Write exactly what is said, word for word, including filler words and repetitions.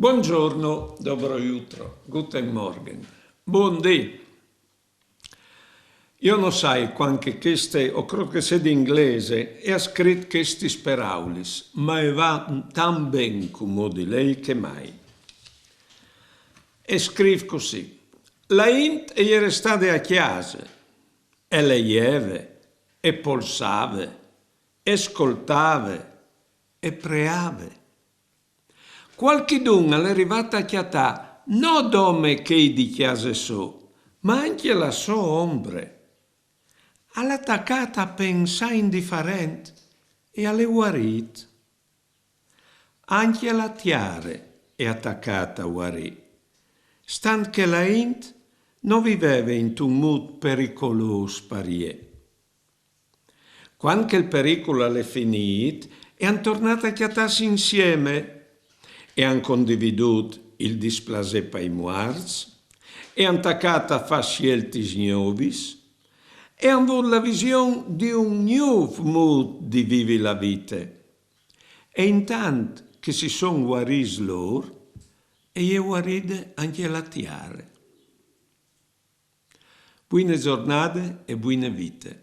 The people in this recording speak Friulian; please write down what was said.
Buongiorno, dobro jutro, guten Morgen, bundì. Jo no sai cuant che cheste, o crôt che sedi inglese, e à scrit chestis peraulis, ma e va tant ben cumò di lei che mai. E scrîf cussì: La int e je restade a cjase, e leieve, e polsave, e scoltave, e preave. Cualchidun al è rivât a cjatâ no dome chei di cjase sô, ma ancje la sô ombre. Al à tacât a pensâ indiferent e al è vuarît. Ancje la tiare e à tacât a vuarî, stant che la int no viveve intun mût pericolôs par jê. Cuant che il pericul al è finît, e àn tornât a cjatâsi insiemi, e àn condividût il displasê pai muarts, e àn tacât a fâ sieltis gnovis, e àn vût la vision di un gnûf mût di vivi la vite. E intant che si son vuarîts lôr, e je vuaride ancje la tiare. Buine zornade e buine vite.